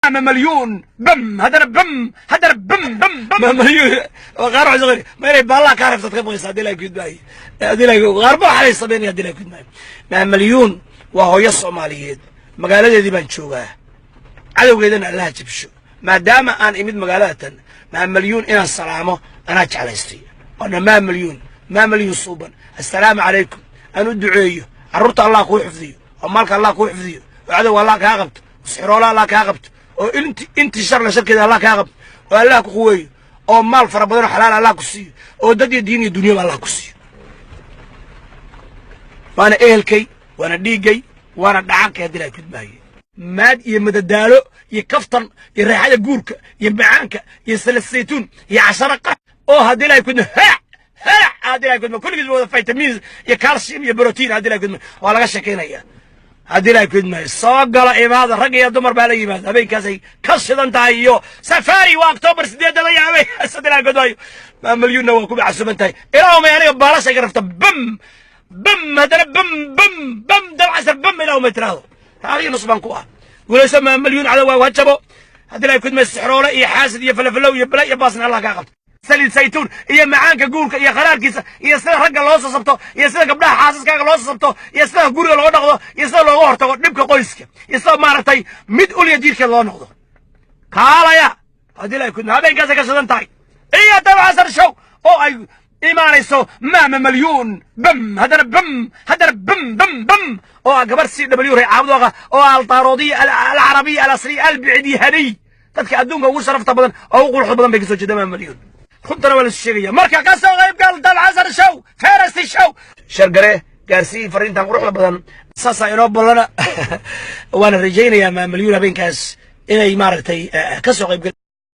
Maama Malyuun, bam, haddana bam, haddana bam, bam, bam. Maama Malyuun qaar waxay soo ma inay baallaha kaa rabtad ka baqaysa haddii laa gudbaayo, haddii laa qaar ba waxay sameynaya haddii laa gudbaayo. Maama Malyuun waa hooyo Soomaaliyeed, magaaladeedii baan joogaa, cadowgeedana Allaha jabsho. Maadaama aan imid magaaladatan, Maama Malyuun inaan salaamo anaa jeclaystay. Oona Maama Malyuun, Maama Malyuun suuban, assalaamu calaykum, aan u duceeyo. Carruurta Allah kuu xifdiyo, oo maalka Allah kuu xifdiyo, oo cadowga Allah kaa qabto, oo sixiroola Allah kaa qabto, oo intii sharle sharkeeda Allah kaa qabto, oo Allah ku quweeyo, oo maal fara badan oo xalaal Allah ku siiyo, oo dad iyo diin iyo dunyaba Allah ku siiyo. Waana ehelkay, waana dhiiggay, waana dhacankay haddii laa kudmaaye. Maad iyo madadaalo iyo kaftan iyo raaxada guurka iyo macaanka iyo salad saytuun iyo casharo qa oo haddii laa kudma helac helac, haddii laa kudma kulligiis wada vitamins iyo calcium iyo protein. Haddii laa kudma waa laga sheekaynaya haddii laa kudmaayo. Soo gala, imaada, rag iyo dumar baa la yimaada. Habeenkaasay ka shidan tahay iyo safari waa October 8 iyo habeenkaas haddii laa kudmaayo. Maamalyuunna waa ku macsuuman tahay. Ilaa umay aniga baalashay ka rabta, bam, bam, haddana bam, bam, bam, Dabcasar bam, ilaa umay tiraahdo raaliyo nus baan ku ah. Guulayso Maamalyuun, cadowgaa ha jabo haddii laa kudmay. Sixroole iyo xaasid iyo falafalow iyo bala iyo baasna Allah kaa qabto. Saliid saytuun iyo macaanka guurka iyo kharaarkiisa iyo sida ragga loo sasabto iyo sida gabdhaha xaasaskaaga loo sasabto iyo sida guriga loo dhaqdo iyo sida looga hortago dhibka qoyska iyo sida maaragtay mid ulya jiirkeed loo noqdo. Kaalaya haddii laa kudmay, habeenkaasay ka shidan tahay iyo Dabcasar show oo ay imaanayso Maama Malyuun, bam, haddana bam, haddana bam, bam, bam, oo ah gabar c w rey Caabudooqa oo Altaaroodiya Alcarabiya Alasriya Albicdihaniy. Dadka adduunka ugu sharafta badan oo ugu quruxda badan bay kasoo jeeda Maama Malyuun. Runtana waa lasu sheegaya. Marka ka soo qayb gal Dabcasar show, first show. Shargare, gaarsii fariintan quruxda badan. Saasaa inoo bollana. Waana rajaynayaa Maama Malyuun habeenkaas inay maaragtay ka soo qayb gal.